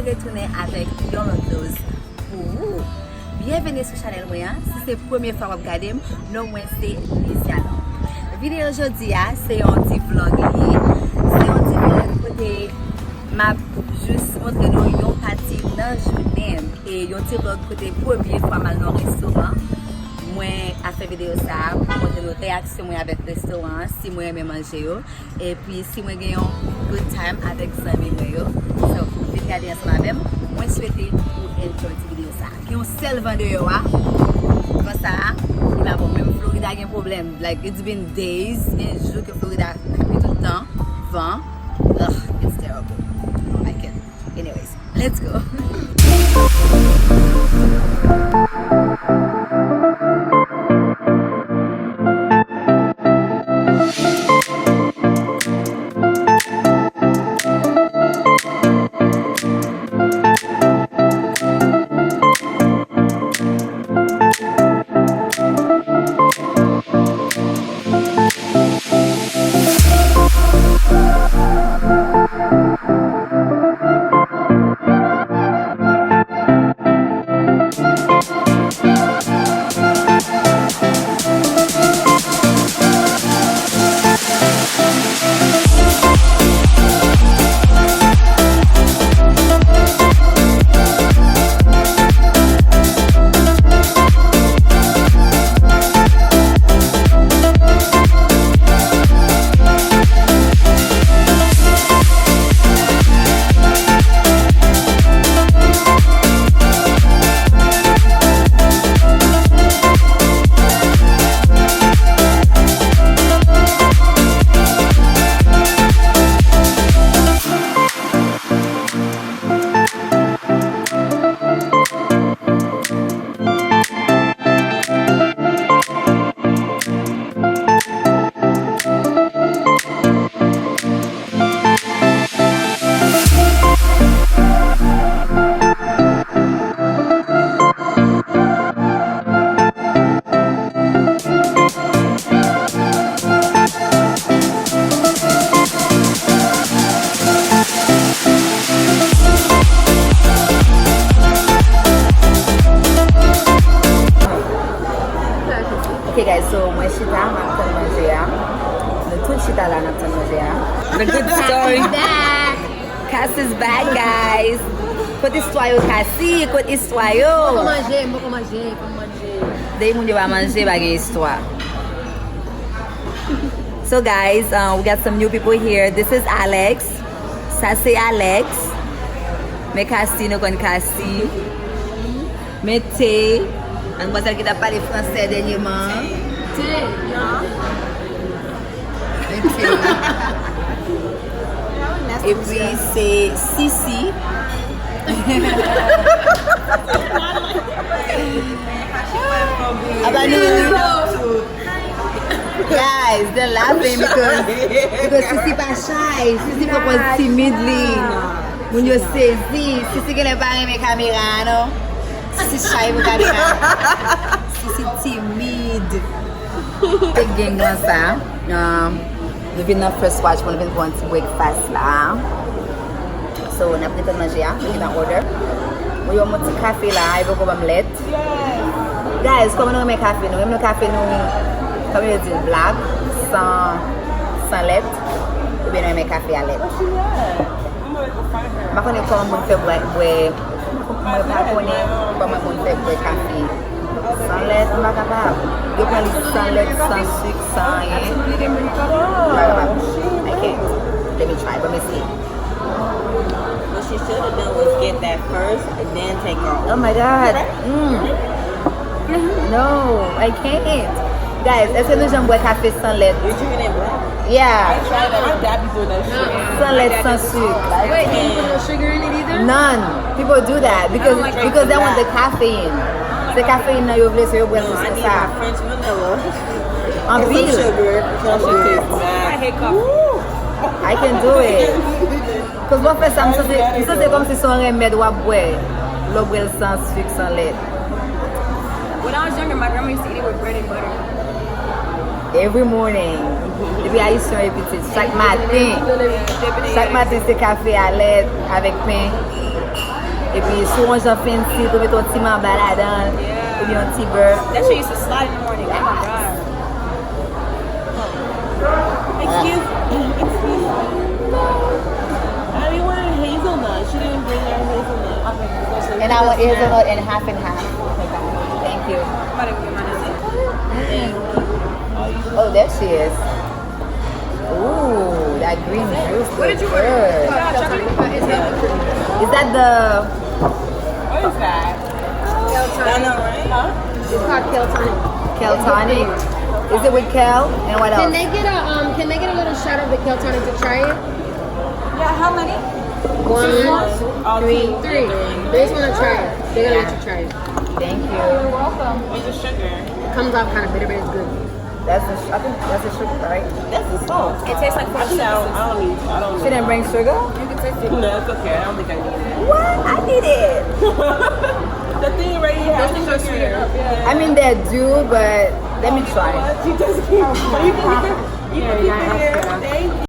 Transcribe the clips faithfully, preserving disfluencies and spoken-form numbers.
Retounen avèk yon lòt dose pou ou. Byenveni sou chanèl mwen an. Si se premye fwa w ap gade m, non mwen se Lisiana. Videyo jodi a, se yon ti vlog li ye. Se yon ti vlog kote m ap jis montre nou yon pati nan jounen m. E yon ti vlog kote premye fwa m al nan yon restoran. Mwen ap fè videyo sa a pou montre nou reyaksyon mwen avèk restoran an, si mwen renmen manje yo. Epi si mwen gen yon good time avèk zanmi mwen yo. So, vin gade ansanm avè m. Mwen swete ou enjoy ti videyo sa a. Gen yon sèl van deyò a. Van sa a, li pa bon. Menm Florida gen pwoblèm. Like, it's been days, gen jou ke Florida kanpe tout tan van. Ugh, it's terrible. I don't like it. Anyways, let's go. Ok, guys, so mwen chita, m ap tann manje a. Nou tout chita la, n ap tann manje a. The good story. Back. Cass is back, guys. Kot istwa yo, Cassie? Kot istwa yo? Mwen poko manje, mwen poko manje, mwen poko manje. Depi moun yo pa manje, pa gen istwa. So guys, uh, we got some new people here. This is Alex. Sa se Alex. Men Cassie, nou konn Cassie. Men Tay. Madmwazèl ki t ap pale fransè dènyèman. Tay, non. Men Tay. Epi se Sisi. Apa nou? Guys, they're laughing because, because Sisi pa shy. Sisi poko timid li. Moun yo sezi. Sisi genlè pa renmen kamera, non? Sisi shy pou kamera. Sisi timid. Te gen gran sa. Um, nou vin nan First Watch pou nou vin pran ti breakfast la. So, n ap gentan manje a, nou gentan order. Mwen yo yon ti kafe la, e poko ban m lèt. Guys, kòman nou renmen kafe nou? Renmen nou kafe nou, kòman yo di l, black, san, san lèt, oubyen nou renmen kafe a lèt? M pa konnen kòman moun fè bwè, bwè, mwen pa konnen kòman moun fè bwè kafe san lèt, m pa kapab. Yo pran li san lèt, san sik, san anyen. M pa kapab. I can't. Let me try. Ban m eseye. What she should have done was get that first and then take her. Oh my God. Mm. No, I can't. Guys, èske nou janm bwè kafe san lèt? You drinking it black? Yeah. I tried that. My dad be doing that shit. San lèt, san sik. Wait, you didn't put no sugar in it either? None. People do that because, because they want the caffeine. Se kafeyin nan yo vle, so yo bwè l jis konsa. No, I need my French vanilla. Anpil. Some sugar. Some sugar. I hate coffee. I can do it. Cause mwen fè sa, m santi, m santi kòmsi se yon remèd w ap bwè. Lè w bwè l san sik, san lèt. When I was younger, my grandma used to eat it with bread and butter. Every morning. Depi Ayisyen yo pitit, chak maten. Chak maten se kafe a lèt avèk pen. Epi si w yon jan fancy, tou mete yon ti manba ladan l, oubyen yon ti bè. That shit used to slide in the morning. Oh my God. Excuse, excuse me. I mean, we're in hazelnut. She didn't bring her hazelnut. And I want hazelnut and half and half. Thank you. Oh, there she is. Ooh, that green juice looks good. Is that the What is that? Y'all know, right? Huh? It's called Kale Tonic. Kale Tonic? Is it with kale? And what else? Can they get a um? Can they get a little shot of the Kale Tonic to try it? Yeah, how many? One, three, three. They just want to try it. They're gonna let you try it. Thank you. You're welcome. What's the sugar? Comes off kind of bitter, but it's good. That's the sh- I think that's the sugar, right? That's the salt. It tastes like I think that's the I don't need. I don't. She didn't bring sugar. You can taste it. No, it's okay. I don't think I need it. What? I need it. The thing right here. That's the sugar. Yeah. I mean, they do, but let me try. You just keep. You can keep it. You can keep it here. Thank you.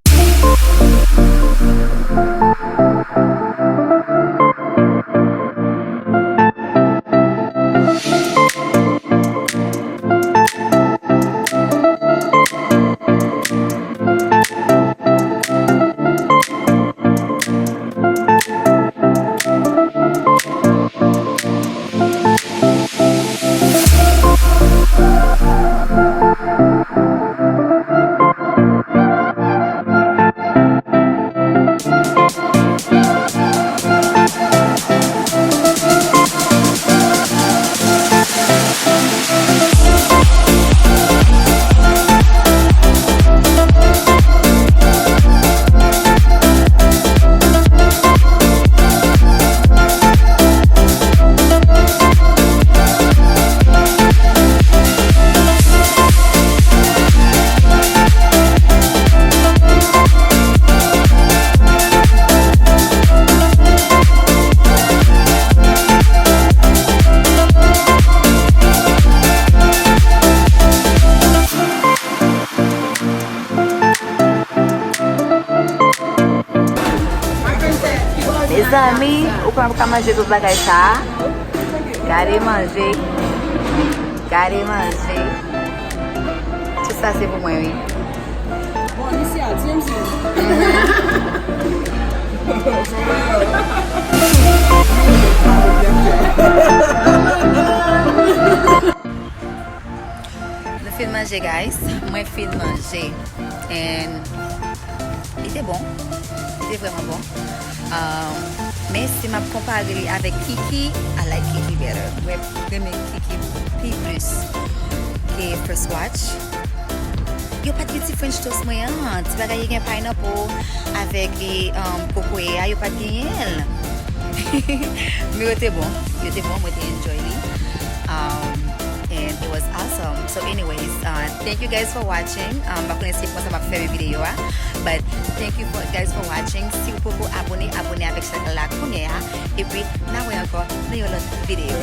Mezanmi, ou pa ka manje tout bagay sa a. Gade manje. Gade manje. Tout sa se pou mwen, wi. Bon, isi a, T M Z. Nou fin manje, guys. Mwen fin manje. And li te bon. Li te vrèman bon. Um, men si m ap konpare li avèk Kiki, I like Kiki better. Mwen renmen Kiki pi plis ke First Watch. Yo pa t gen ti French toast mwen an. Ti bagay ki gen pineapple avèk e, um, kokoye a, yo pa t genyen l. Men yo te bon. Yo te bon, mwen te enjoy li. Um, and it was awesome. So anyways, uh, thank you guys for watching. Um, m pa konnen si konsa m ap fèmen videyo a. But thank you for, guys for watching. Si w poko abone, abone avèk chanèl la kounye a. Epi, n a wè ankò nan yon lòt videyo.